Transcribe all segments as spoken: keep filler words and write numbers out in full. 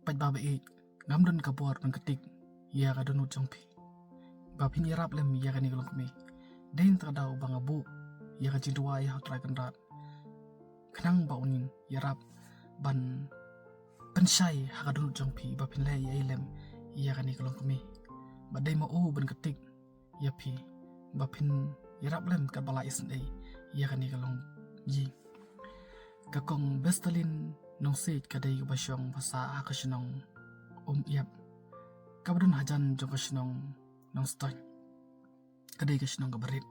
Paidbah ba ïeit, ngam don ka bor ban ktik ïa ka dohnud jong phi ba phin ïarap lem ïa kane ka longkmie. Dei na kata ka daw ba nga buh ïa ka jingduwai ha U Trai Kynrad khnang ba un ïarap ban pynshai ha ka dohnud jong phi ba phin leh ei ei lem ïa kane ka longkmie. Ba dei ma u ban ktik ïa phi ba phin ïarap lem katba la isynei ïa kane ka longïing. Ka Kong Bestalin Nongsiej ka dei kaba shong ba sah ha ka shnong Umïap, kaba don hajan jong ka shnong Nongstoiñ. Ka dei ka shnong kaba rit.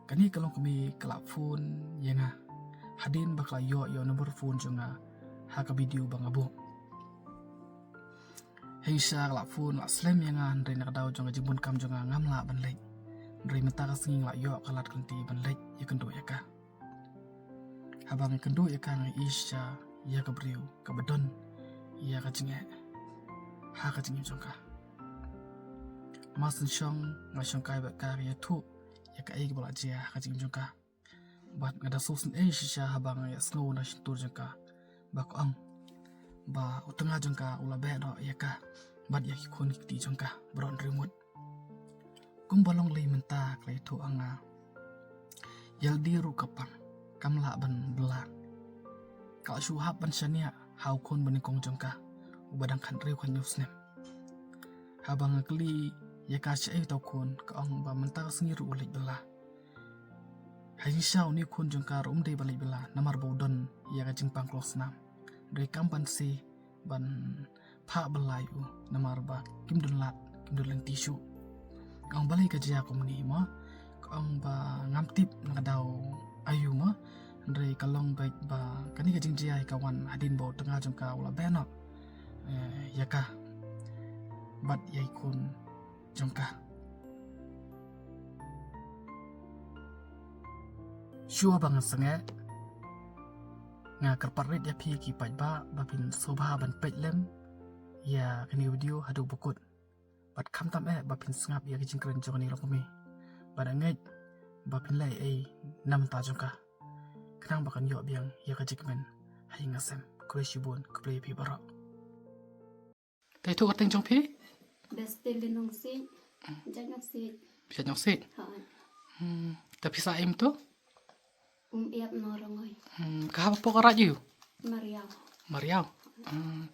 Kane ka longkmie ka la phone ïa nga hadien ba ka la ïoh ïa u number phone jong nga ha ka video ba nga buh. Hynrei sha ka la phone la slem ïa nga, hynrei na ka daw jong ka jingbun kam jong nga ngam lah ban leit. Hynrei mynta ka sngi nga la ïoh ka lad ka lynti ban leit ïakynduh ïa ka. Haba nga ïakynduh ïa ka nga ïohi shisha ïa ka briew kaba don ïa ka jingeh ha ka jingim jong ka. Mar shen shong nga shongkai bad ka, ka ïathuh ïa kaei kaba la jia ha ka jingim jong ka. Bad nga da sngewsynei shisha haba nga ïa sngew na shyntur jong ka ba ka ong ba u tnga jong ka u la beh noh ïa ka bad ïa ki khun ki kti jong ka baroh hynriew ngut. Kumba long lei mynta ka la ïathuh ha nga, ïalade ruh ka pang, kam lah ban bylla. Ka la shu hap ban shaniah ha u khun ba nyngkong jong ka uba dang khathynriew khathynñiew snem. Haba nga kylli ïa ka shaei uta u khun, ka ong ba mynta ka sngi ruh u leit bylla. Ha jingshisha une u khun jong ka ruh um dei ban leit bylla namar ba u don ïa ka jingpang klong snam. Hynrei kam ban sngewbha ban phah bylla ïa u namar ba kim don lad, kim don lynti shuh. Ka ong balei ka jia kumne mo? Ka ong ba ngam tip na ka daw aïu mo. Hynrei ka long beit ba kane ka jingjia hi ka wan hadien ba u tnga jong ka u la beh noh, eh, ïa ka bad ïa i khun jong ka. Shuwa ba ngan sangeh, nga kyrpad rit ïa phi ki paidbah ba phin sngewbha ban peit lem ïa kane ka video haduh ba kut. Bad khamtam eh ba phin sngap ïa ka jingkren jong kane ka longkmie. Bad nga ngeit ba phin leh ei na bynta jong ka khnang ba kan ïoh biang ïa ka jingkmen ha ïing ha sem. Khublei shibun, khublei ïa phi baroh. Te ïathuh kyrteng jong phi? Bestalin Nongsiej. Jait Nongsiej. Jait Nongsiej. Ha. Hmm, te phi sah ei mynta? Umïap Nongrongoi. Hmm, ka hap hapoh ka raid aiu? Mariaw. Mariaw. Hmm.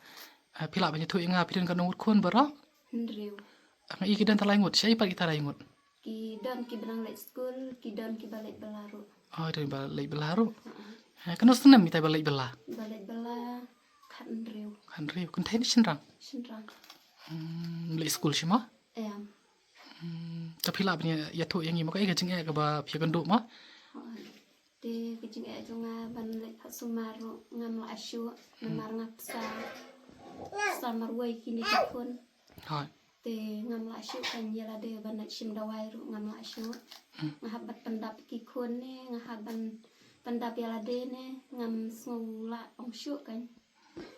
Eh, phi lah ban ïathuh ïa nga phi don katno ngut khun baroh? Hynriew. Nga i ki don tang lai ngut, shaei pat kita lai ngut? Ki don kiba dang leit skul, ki don kiba leit bylla ruh. Oh, don ba leit bylla ruh. Ha. Eh, katno snem ita ba leit bylla? Ba leit bylla khathynriew. Khathynriew. Kynthei ne shynrang? Shynrang. Hmm, leit skul shi mo? Em. Hmm, te phi lah ban ïa, ïathuh ïa ngi mo kaei ka jingeh kaba phi ïakynduh mo? Ha. Te ka jingeh jong nga ban leit phah sumar ruh ngam lah shuh namar nga pisa, pisa marwei kine ki khun. Hooid. Te ngam lah shuh kan ïalade ban leit shim dawai ruh ngam lah shuh. Hmm. Nga hap ban pyndap ki khun ne, nga hap ban pyndap ïalade ne, ngam sngew lah ong shuh kan.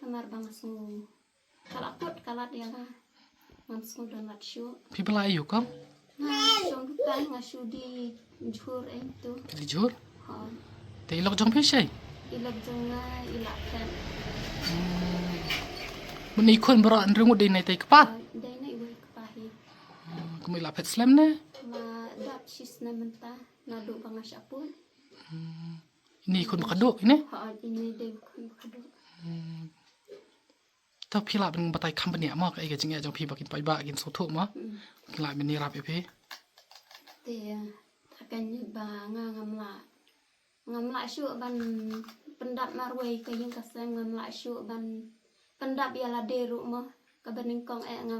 Namar ba nga sngew ka la kut ka lad ïa nga. Ngam sngew don lad shuh. Phi bylla aiu kong? Nga shong dukan, nga shu die jhur ei tu. Phi die jhur? Ha. Te i lok jong phi shaei? I lok jong nga i Lahphet. Hmm. Mynne i khun baroh hynriew ngut dei na itai i kpa? Ha, dei na iwei i kpa hi. Hmm, kumno i Lahphet, slem ne? La dap shi snem mynta naduh ba nga shah pun. Hmm. Ine i khun ba khatduh ine? Ha, ine dei i khun ba khatduh. Hmm. To phi lah ban batai kham bniah mo kaei ka jingeh jong phi ba kin paidbah kin sngewthuh mo. Hmm. Kin lah ban ïarap ïa phi. Te, ha kane ba nga ngam lah, ngam lah shuh ban pyndap marwei ka ïing ka sem, ngam lah shuh ban pyndap ïalade ruh mo. Kaba nyngkong eh nga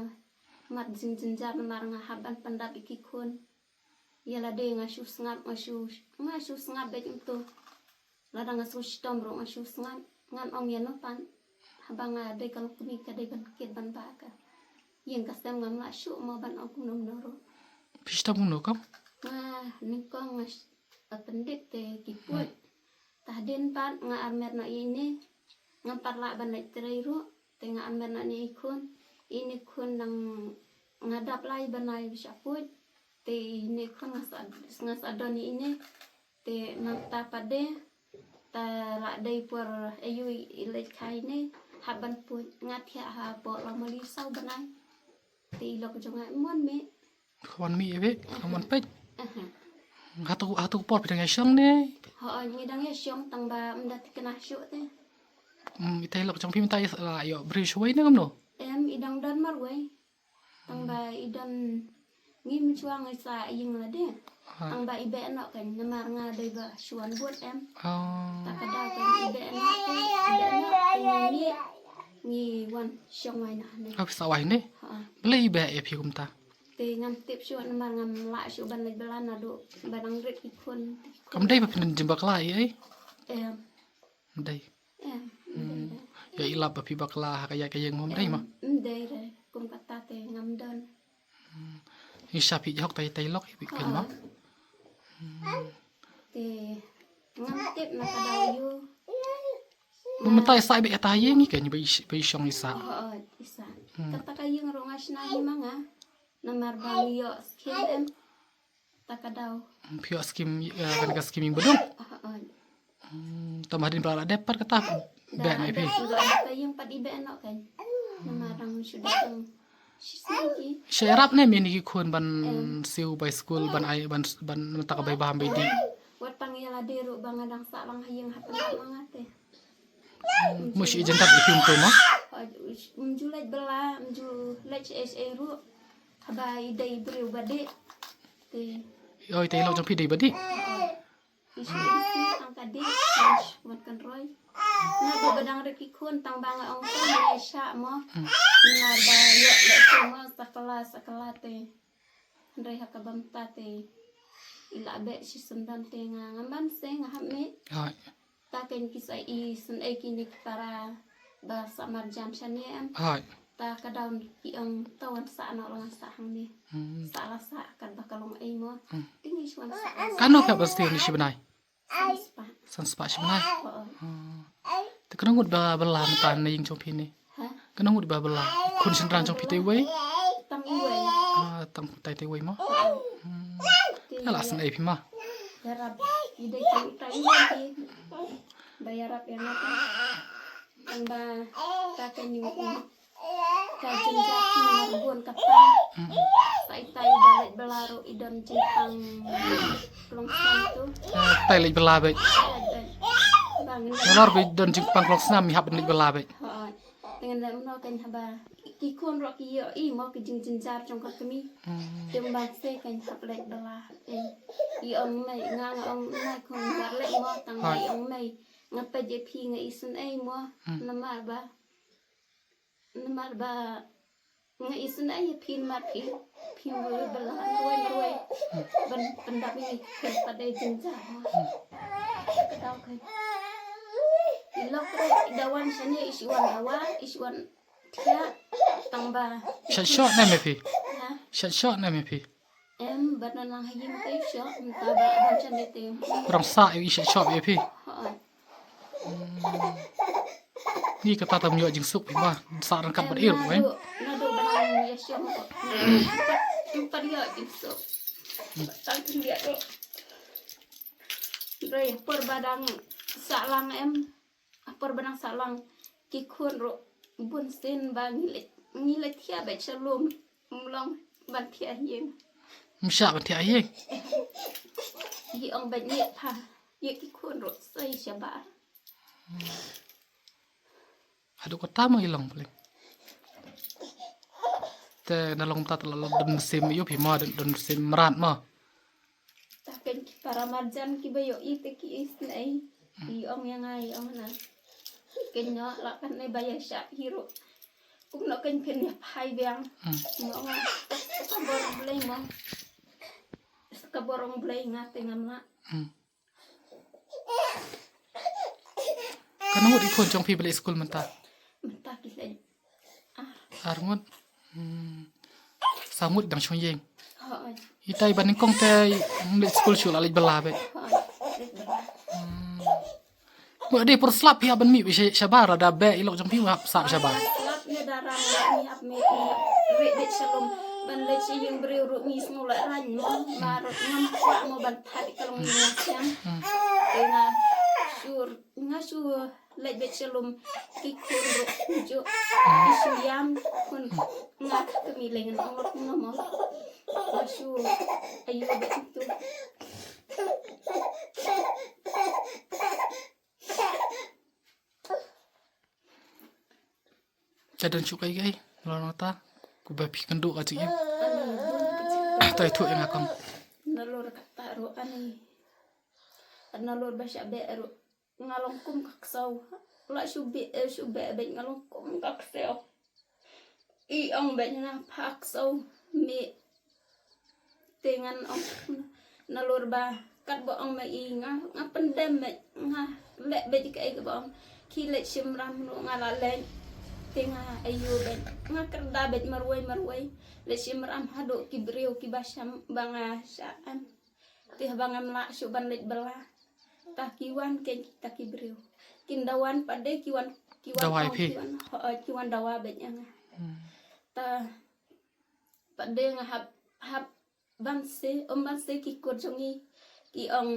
mad jingjynjar namar nga hap ban pyndap ïa ki khun. Ïalade nga shu sngap, nga shu, nga shu sngap beit mynta. Lada nga shu shitom ruh nga shu sngap. Ngan ong ïano pat. Haba nga dei ka longkmie ka dei ban kit ban bah ka ïing ka sem, ngam lah shuh mo ban ong kumno kumno ruh. Phi shitom kumno kong? Nga nyngkong nga sh-, appendix te ki put. Hmm. Te hadien pat nga armet noh ïa ine. Ngam pat lah ban leit trei ruh. Te nga armet noh ïa ine i khun. Ine i khun dang nga dap lai bnai ba shah put. Te ine i khun nga sa, nga sa don ïa ine. Te mynta pat de, te la dei por aiu i leit kha ine. Hap ban put nga thiah ha bok la mali saw bnai. Te i lok jong nga mon me. Khwan mi ebe, khwan pej. Aha. Hatu hatu por pidang ya shong ne. Ho, ngi dang ya shong tang ba mda tikna shu te. Hmm, ita i lok jong phi mta la yo bri shuwai ne kamno? Em, i dang don marwai. Tang ba i don ngi mchuang i sa ing la de. Tang ba i be no kan namar nga dei ba shuan bot em. Oh. Ta ka daw kan i be no kan i be no kan ngi ngi wan shong wai na ne. Ap sa wai ne. Ha. Bele i be e phi kumta. Te ngam tip shu namar ngam la shu ban lek bela na do ba dang rit i khun. Kam dei ba phin jim bakla i ai. Em. Dei. Em. Hmm. Ya i lap ba phi bakla ha ka ya ka yeng mom dei ma. Em, dei re. Kum kata te ngam don. Hmm. Hi sha phi jok tai tai lok hi phi kan ma. Te ngam tip na ka daw yu. Mum tai sa be ta yeng hi kan ba i shong i sa. Oh, oh, i sa. Hmm. Kata ka yeng ro nga shna hi ma nga. Namar ba yo skim em. Ta ka daw. Phi ïoh skim, eh, kane ka skim ïing badung. Ah, ah. Hmm, tam hadien ba la dep pat kata. Beh ne phi. Ka ïing pat i beh noh kan. Namar rang shu dang. Shi sngi ki. Sha ïarap ne mini ki khun ban siew bai skul ban ai ban ban ta ka bai bam bai dih. Wat tang ïa lade ruh ba nga dang sah lang ha ïing hap lang nga te. Mu shi jan tap i phi um tu ma. Mu ju leit bela, mu ju leit shi ai shi ai ruh. Haba i dei briew ba dih. Te. Oi, te i lok jong phi dei ba dih. I shu i shu tang ka dih, wat kan roi. Nga ba ba dang rit ki khun tang ba nga ong ka ngai sha mo. Nga ba ïoh leh tu mo sakala sakala te. Hynrei ha ka bam ta te. I la beh shi sendon te nga ngam ban se nga hap mih. Hai. Ta kein ki sa i syn ei kine ki para ba sa marjan shane em. Hai. Ta ka daw ki ong ta wan sa noh la nga sa hangne. Hmm. Sa la sa kan ba ka long ei mo. Hmm. Te ngi shu wan sa. Kano ka ba stie ni shi bnai? San spah. San spah shi bnai. Oh, oh. Hmm. Te kano ngut ba ba la mynta na ïing jong phi ni? Ha? Kano ngut ba ba la? Khun shynrang jong phi te wei? Tang i wei. Ah, tang tai te wei mo. Hmm. Te ya la syn ei phi ma. Ïarap. I dei tang tai i wei. Ba ïarap ïa nga ta. Tang ba ta ka ni. Ka jynjar ki mar bun ka pa. Sa i tai ba leit bela ruh i don jingpang klong snam tu. Eh, tai leit bela beit. Leit beit. Ba ngin leit. Nalor beit don jingpang klong snam i hap leit bela beit. Hooid. Te ngan leit mano kan haba ki khun ruh ki ïoh i mo ki jingjynjar jong ka kmie. Hmm. Te mba se kan hap leit bela. Eh, i ong mei nga nga ong mei khun bar leit mo tang i ong mei. Nga peit ïa phi nga isynei mo. Hmm. Namar ba Namar ba nga isynei ïa phi namar phi, phi mut ba la marwei marwei. Ban pyndap ïa phi pat dei jynjar. Ka daw ka. I lok ruh i da wan shane i shu wan dawa, i shu wan thiah tang ba. Shat shot ne me phi? Ha? Shat shot ne me phi? Em, bad na nang ha ïing te sha, mynta ba ban chan te. Rong sa i sha shop ïa phi. Ha. Ni kata tam ïoh jingsuk phi ba sa rangkat bad ir ko. Na do ba nang ïa sha. Pat ïoh jingsuk. Tang tin dia tu. Rei por ba dang sa lang em. Por ba dang sah lang ki khun ruh bun sien ba ngi leit, ngi leit thiah beit sha lum. Ym long ban thiah ïing. Ym shah ban thiah ïing. Ngi ong beit ngi pha ïa ki khun ruh sei shabar. Haduh kata ma ngi long paling. Te na long ta la don sim ïu phi ma don, don sim mrad ma. Ta kein ki para marjan ki ba ïoh i te ki isynei. I ong ïa nga i ong na. Kein noh la kan ne ba ïa shah hi ruh. Kum noh kein phin ïa phai biang. Hmm. Nga ong nga. Ka bor Blei mo. Ka bor Blei nga te ngam lah. Hmm. Katno ngut i khun jong phi ba leit skul mynta? Mynta ki leit. Ah. Ar ngut. Hmm. Saw ngut dang shong ïing. Hooid. Itai ba nyngkong te ym leit skul shuh la leit bylla beit. Hooid. Leit bylla. Hmm. Ngut dei por slap phi hap ban mih beit sha, shabar lada beh i lok jong phi hap sah shabar. Slap ne da rang la ngi hap mih i re beit sha lum. Ban leit sha ïing briew ruh ngi sngew la rang mo. Ma ruh ngam kwah mo ban thait ka long ïing siang. Hmm. Te nga shu, nga shu Leit beit sha lum ki khun ruh kumjuh. Ki shu ïam khun. Nga ka mi leng ngan ong ruh kumno mo. Nga shu ayu beit tu. Ka don shuh kai kai. Lo na ta. Ku ba phi kynduh ka jingim. Ani bun ka jingim. Ta ithuh ïa nga kong. Nalor kata ruh ani. Nalor ba shah beh ruh. Nga long kum ka ksew. La shu beh, eh, shu beh beit nga long kum ka ksew. I ong beit nga pha ksew. Me te ngan ong nalor ba katba ong ma i nga, nga pyndem beit, nga leh beit kaei kaba ong. Ki leit shim ram ruh nga la leit. Te nga ayu beit, nga kyrda beit marwei marwei. Leit shim ram haduh ki briew kiba shah, ba nga shah em. Te haba ngam lah shuh ban leit bylla, ta ki wan kein kita ki briew. Kin da wan pat de ki wan, ki wan Dawa ïa phi? Ki wan, ho, ki wan dawa beit ïa nga. Hmm. Ta pat de nga hap, hap ban se, ym ban se ki kur jong ngi. Ki ong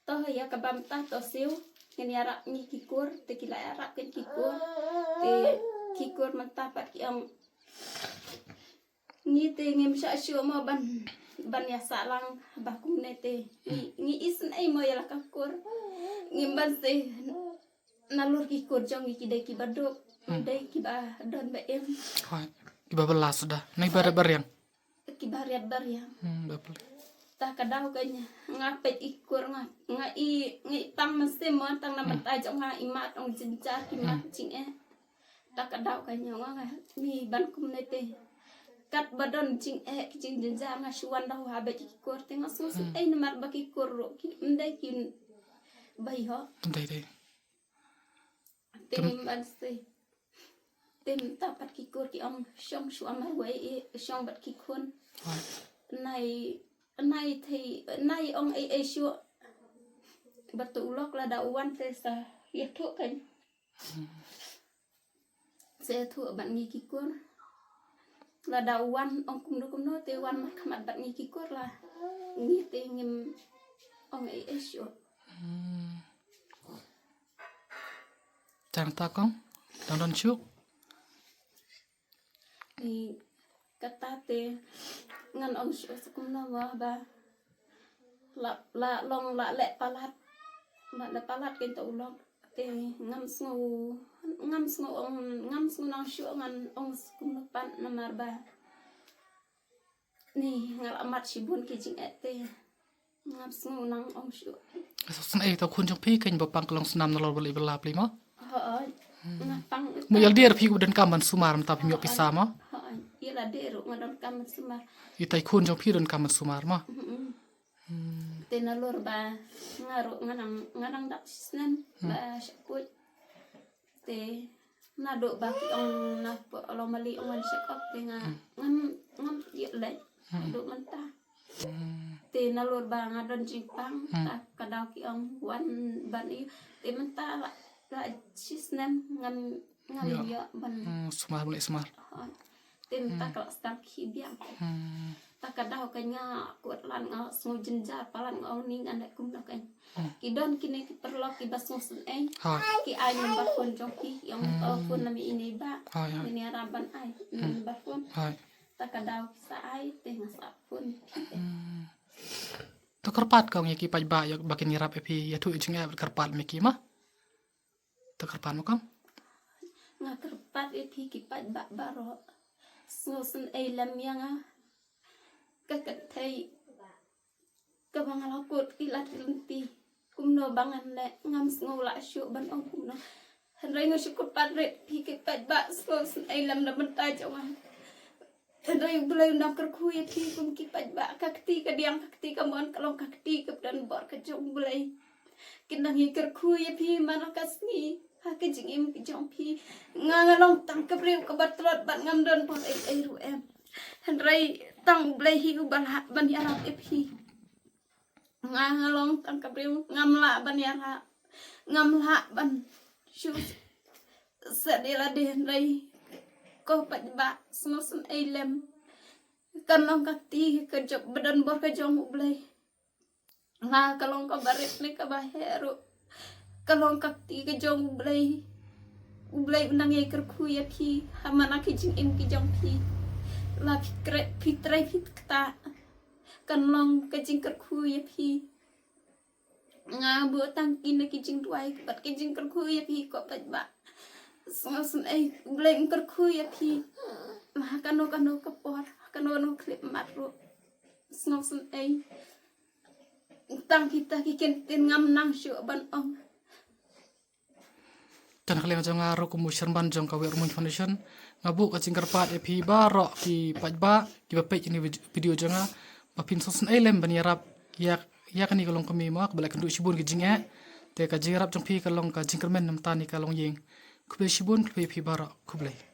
to ïa ka bam ta to siew. Ngin ïarap ngi ki kur, te ki la ïarap kein ki kur. Te ki kur mynta pat ki ong ngi te ngim shah shuh mo ban, ban ïa sah lang ba kumne te. Ngi, ngi isynei mo ïa la ka kur. Ngim ban se nalor ki kur jong ngi ki dei kiba duk. Hmm. Dei kiba don ba im. Hoi. Kiba bylla suda. Nai ba riat ba riang. Kiba riat ba riang. Hmm, ba pule. Ta ka daw ka nya. Nga peit i kur nga, nga i, nga i tang mynsiem mo tang na mynta jong nga i mat ong jynjar ki mat jingeh. Ta ka daw ka nya nga, nga mi ban kumne te. Katba don jingeh ki jingjynjar nga shu wan daw ha beit ki kur te nga sngewsynei namar ba ki kur ruh ki ym dei ki bai ho. Ym dei dei. Te ngim ban se. Te mynta pat ki kur ki ong shong shuwa marwei i shong bad ki khun. Nai, nai thei, nai ong ei ei shuh. Bad to u lok lada u wan te sa ïathuh kein. Sa ïathuh bad ngi ki kur. Lada u wan ong kumno kumno te wan markhmat bad ngi ki kur la. Ngi te ngim ong ei ei shuh. Hmm. Tang ta kong, tang don shuh. Ni kata te ngan ong shuh sa kumno mo ba la, la long la leh palat. Ba leh palat kein to u lok. Te ngam sngew, ngam sngew ong, ngam sngew nang shuh ngan ong sa kumno pat namar ba ni nga la mat shibun ki jingeh te. Ngam sngew nang ong shuh. Sa sngewsynei to khun jong phi kein ba pang ka long snam nalor ba leh bylla pli mo? Hooid. Nga pang. Mo ïa lade ruh phi u donkam ban sumar mynta phim ïoh pisa mo? Hooid. Ïa lade ruh nga donkam ban sumar. Ïa tai khun jong phi donkam ban sumar mo? Mm-mm. Hmm. Te nalor ba nga ruh nga nang, nga nang dap shisnem ba shah kut. Te naduh ba ki ong na pdeng Lawmali ong wan check up te nga ngam, ngam ïoh leit. Naduh mynta. Hmm. Te nalor ba nga don jingpang ta ka daw ki ong wan ban ïoh. Te mynta la, la shisnem ngam, ngam ïoh ban. Hmm, sumar balik sumar. Te mynta ka la start ki biang. Hmm. Ta ka daw ka nga kut lan nga sngew jynjar palat nga ong ni ngan leh kumno kein. Hmm. Ki don kine ki paralok kiba sngewsynei. Hooid. Ki ai number phone jong ki, ki ong to phone na me i neighbor. Hooid, hooid. Ngin ïarap ban ai number phone. Hooid. Ta ka daw ki sa ai te nga sa phone. Hmm. To kyrpad kong ïa ki paidbah ïa ba kin ïarap ïa phi ïathuh ïa jingeh bad kyrpad me ki ma. To kyrpad mo kong. Nga kyrpad ïa phi ki paidbah baroh. Sngewsynei lem ïa nga. Ka kynthei kaba nga la kut ki lad ki lynti. Kumno ba ngan leh ngam sngew lah shuh ban ong kumno. Hynrei nga shu kyrpad rit phi ki paidbah sngewsynei lem na bynta jong nga. Hynrei U Blei u nang kyrkhu ïa phi kum ki paidbah, ka kti kadiang ka kti kamon ka long ka kti kaba don bor ka jong U Blei. Kin nang ïa kyrkhu ïa phi man la ka sngi ha ka jingim ka jong phi. Nga nga long tang ka briew kaba tlot bad ngam don bor ei ei ruh em. Hynrei tang U Blei hi uba lah ban ïarap ïa phi. Nga nga long tang ka briew ngam lah ban ïarap. Ngam lah ban shu set ïa lade hynrei ko paidbah sngewsynei lem. Kan long ka kti ka jong ba don bor ka jong U Blei. Nga ka long kaba rit ne kaba heh ruh. Ka long ka kti ka jong U Blei. U Blei u nang ïai kyrkhu ïa phi ha man la ki jingim ki jong phi. La phi kre, phi trei phi kta, kan long ka jingkyrkhu ïa phi. Nga buh tang kine ki jingduwai bad ki jingkyrkhu ïa phi ko paidbah. Sngewsynei, U Blei un kyrkhu ïa phi. La ha kano kano ka por, ha kano kano khyllipmat ruh. Sngewsynei. Tang kita ki ktien ngam nang shuh ban ong. Te na ka liang jong nga ruh kum u chairman jong ka Wei Rymmuin Foundation, nga buh ka jingkyrpad ïa phi baroh ki paidbah kiba peit ïa kane ka video jong nga, ba phin sngewsynei lem ban ïarap ïa, ïa kane ka longkmie mo, kaba la kynduh shibun ki jingeh. Te ka jingïarap jong phi ka long ka jingkyrmen na ka bynta kane ka longïing. Khublei shibun, khublei ïa phi baroh, khublei.